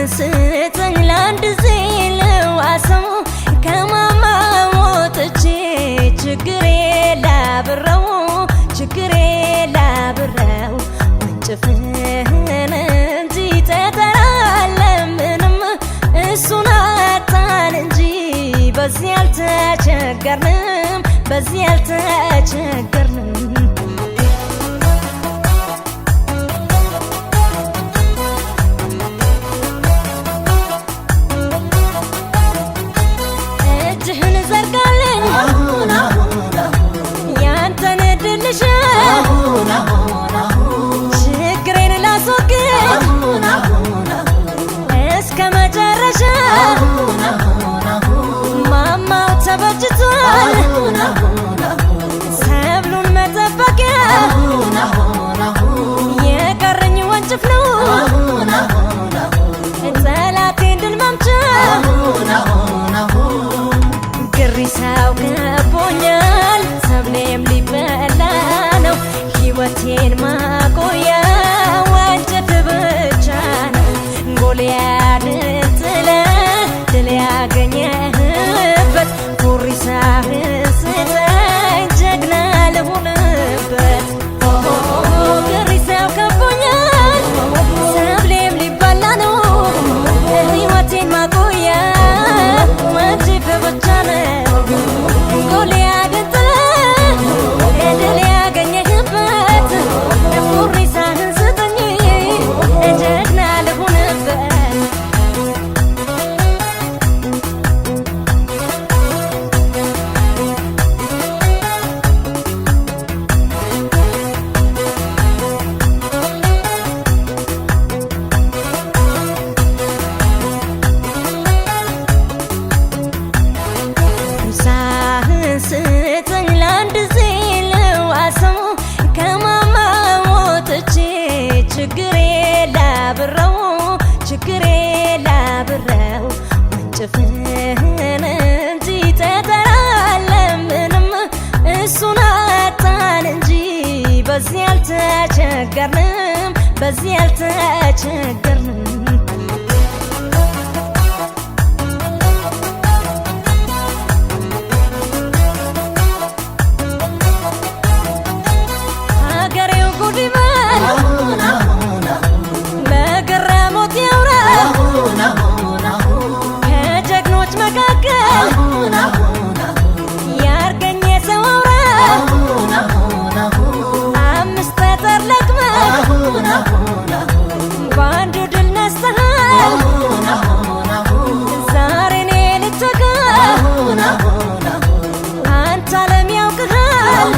ስጠኝ ለአንድ ልዋሰው ከማማ ወጥቼ ችግሬ ላብረው ችግሬ ላብረው ወንጭፍህን እንጂ ጠጠር አለምንም እሱን አጣን እንጂ በዚህ አልተቸገርንም በዚህ አልተቸገርንም። እጅህን ዘርጋልኝ ያንተን እድል ልሻ ችግሬን ላስወግድ እስከ መጨረሻ ማማው ተበጅቷል ሰብሉን መጠበቂያ የቀረኝ ወንጭፍ ነው ጠላቴን ድል መምቻ። ግሪሳው ከቦኛል ሰብሌም ሊበላ ነው ሕይወቴን ማቆያ ወንጭፍ ብቻ ነው። ጎልያድን ጥለህ ድል ያገኘህበት ኩሪሳህን ስጠኝ ጀግና ልሁንበት። ግሪሳው ከቦኛል ሰብሌም ሊበላ ነው ሕይወቴን ማቆያ ወንጭፍ ብቻ ነው። ጎልያድን ጥለህ ድል ያገኘህበት ኩሪሳህን ስጠኝ ጀግና ልሁንበት። ኩሪሳህን ስጠኝ ለአንድ ልዋሰው ከማማ ወጥቼ ችግሬ ላብረው ችግሬ ላብረው ወንጭፍህን እንጂ ጠጠር አለምንም እሱን አጣን እንጂ በዚህ አልተቸገርንም በዚህ አልተቸገርንም። ሀገሬው ጉድ ይበል በገረሞት ያውራ ከጀግኖች መካከል ያርገኝ የሰው አውራ አምስት ጠጠር ለቅመህ በአንዱ ድል ነስተሃል ዛሬ እኔ ልተካ አንተ ዓለም ያውቅሃል።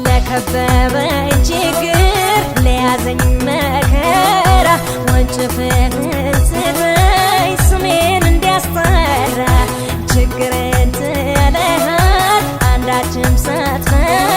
ለከበበኝ ችግር ለያዘኝ መከራ ወንጭፍህን ስጠኝ ስሜን እንዲያስጠራ ችግርን ጥለሃል አንዳችም ሳትፈራ።